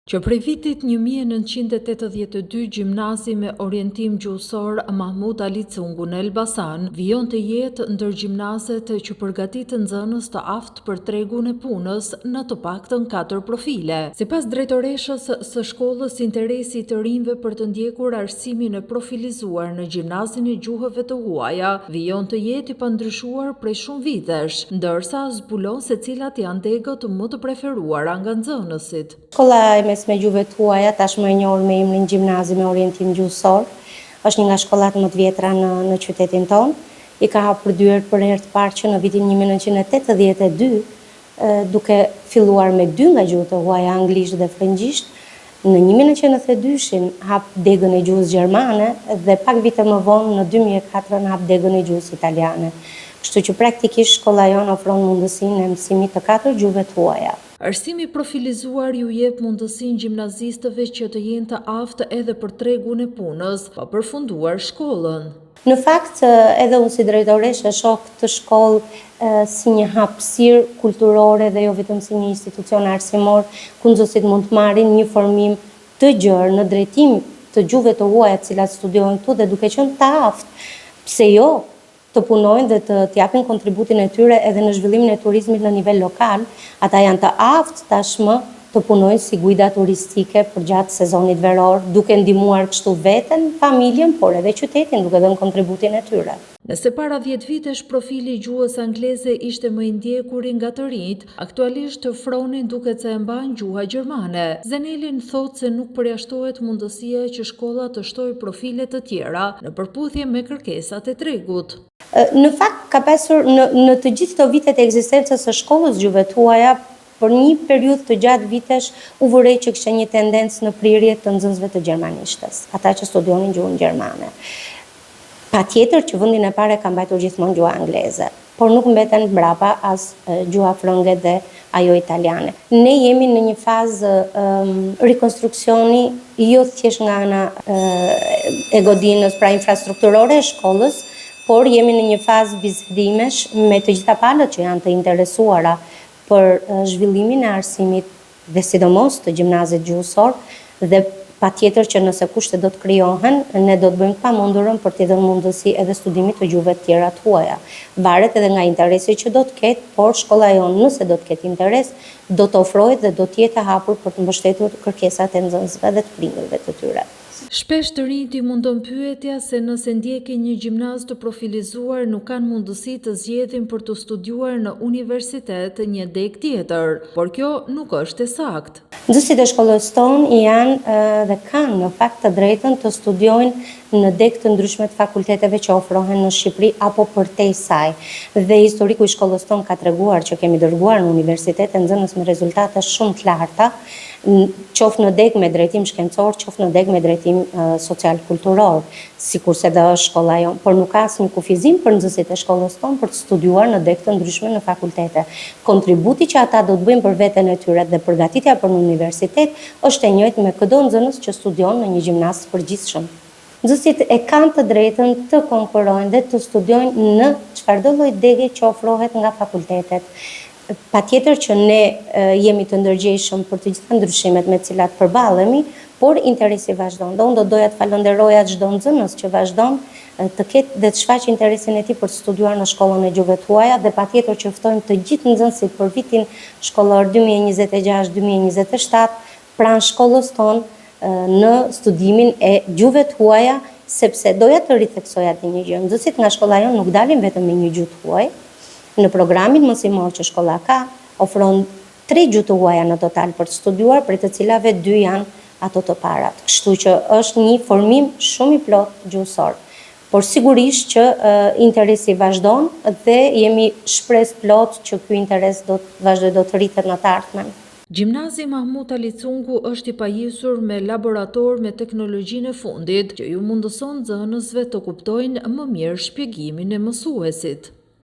Që prej vitit 1982 gjimnazi me orientim gjuhësor Mahmut Ali Cungu në Elbasan vijon të jetë ndër gjimnazet që përgatit nxënës të aftë për tregun e punës në të paktën katër profile. Sipas drejtoreshës së shkollës, interesi i të rinjve për të ndjekur arsimin e profilizuar në gjimnazin e gjuhëve të huaja vijon të jetë i pandryshuar prej shumë vitesh, ndërsa zbulon se cilat janë degët më të preferuara nga nxënësit. Shkolla e Mesme e Gjuhëve të Huaja, tashmë e njohur me emrin Gjimnazi me orientim gjuhësor, është një nga shkollat më të vjetra në në qytetin tonë. I ka hapur dyert për herë të parë që në vitin 1982, duke filluar me dy nga gjuhët e huaja, anglisht dhe frëngjisht. Në 1992-shin hap degën e gjuhës gjermane dhe pak vite më vonë në 2004-ën hap degën e gjuhës italiane. Kështu që praktikisht shkolla jonë ofron mundësinë e mësimit të katër gjuhëve të huaja. Arsimi i profilizuar ju jep mundësinë gjimnazistëve që të jenë të aftë edhe për tregun e punës, pa përfunduar shkollën. Në fakt, edhe unë si drejtoreshë e shoh këtë shkollë si një hapësirë kulturore dhe jo vetëm si një institucion arsimor ku nxënësit mund të marrin një formim të gjerë në drejtim të gjuhëve të huaja të cilat studiohen këtu dhe duke qenë të aftë, pse jo, të punojnë dhe të të japin kontributin e tyre edhe në zhvillimin e turizmit në nivel lokal, ata janë të aftë tashmë të punojnë si guida turistike përgjatë sezonit veror, duke ndihmuar kështu veten, familjen, por edhe qytetin, duke dhënë kontributin e tyre. Nëse para 10 vitesh profili i gjuhës angleze ishte më i ndjekuri nga të rinjtë, aktualisht fronin duket se e mban gjuha gjermane. Zenelin thotë se nuk përjashtohet mundësia që shkolla të shtojë profile të tjera në përputhje me kërkesat e tregut. Në fakt ka pasur në në të gjithë këto vitet e ekzistencës së shkollës gjuhëve të huaja, për një periudhë të gjatë vitesh u vërej që kishte një tendencë në prirje të nxënësve të gjermanishtes, ata që studionin gjuhën gjermane. Patjetër që vendin e parë e ka mbajtur gjithmonë gjuha angleze, por nuk mbeten mbrapa as gjuha frënge dhe ajo italiane. Ne jemi në një fazë rikonstruksioni jo thjesht nga ana e godinës, pra infrastrukturore e shkollës, por jemi në një fazë bisedimesh me të gjitha palët që janë të interesuara për zhvillimin e arsimit dhe sidomos të gjimnazit gjuhësor dhe patjetër që nëse kushtet do të krijohen, ne do të bëjmë të pamundurën për t'i dhënë mundësi edhe studimit të gjuhëve të tjera të huaja. Varet edhe nga interesi që do të ketë, por shkolla jonë nëse do të ketë interes, do të ofrojë dhe do të jetë e hapur për të mbështetur kërkesat e nxënësve dhe të prindërve të tyre. Shpesh të rinjtë i mundon pyetja se nëse ndjekin një gjimnaz të profilizuar nuk kanë mundësi të zgjedhin për të studiuar në universitet një degë tjetër, por kjo nuk është e saktë. Nxënësit e shkollës tonë janë dhe kanë në fakt të drejtën të studiojnë në degë të ndryshme të fakulteteve që ofrohen në Shqipëri apo përtej saj. Dhe historiku i shkollës tonë ka treguar që kemi dërguar në universitete nxënës me rezultate shumë të larta, qoftë në degë me drejtim shkencor, qoftë në degë me drejtim social-kulturor, sikurse dhe është shkolla jonë, por nuk ka asnjë kufizim për nxënësit e shkollës tonë për të studiuar në degë të ndryshme në fakultete. Kontributi që ata do të bëjnë për veten e tyre dhe përgatitja për në universitet është e njëjtë me këdo nxënës që studion në një gjimnaz të përgjithshëm. Nxënësit e kanë të drejtën të konkurrojnë dhe të studiojnë në çfarëdo lloj dege që ofrohet nga fakultetet. Patjetër që ne jemi të ndërgjegjshëm për të gjitha ndryshimet me të cilat përballemi, por interesi vazhdon. Dhe unë do doja të falënderoja çdo nxënës që vazhdon të ketë dhe të shfaqë interesin e tij për të studiuar në shkollën e gjuhëve të huaja dhe patjetër që ftojmë të gjithë nxënësit për vitin shkollor 2026 2027 pranë shkollës tonë në studimin e gjuhëve të huaja, sepse doja të ritheksoja edhe një gjë, nxënësit nga shkolla jonë nuk dalin vetëm me një gjuhë të huaj, në programin mësimor që shkolla ka, ofron tre gjuhë të huaja në total për të studiuar, prej të cilave dy janë ato të parat. Kështu që është një formim shumë i plotë gjuhësor. Por sigurisht që interesi vazhdon dhe jemi shpresëplotë që ky interes do të vazhdojë do të rritet në të ardhmen. Gjimnazi Mahmut Ali Cungu është i pajisur me laborator me teknologjinë e fundit që ju mundëson nxënësve të kuptojnë më mirë shpjegimin e mësuesit.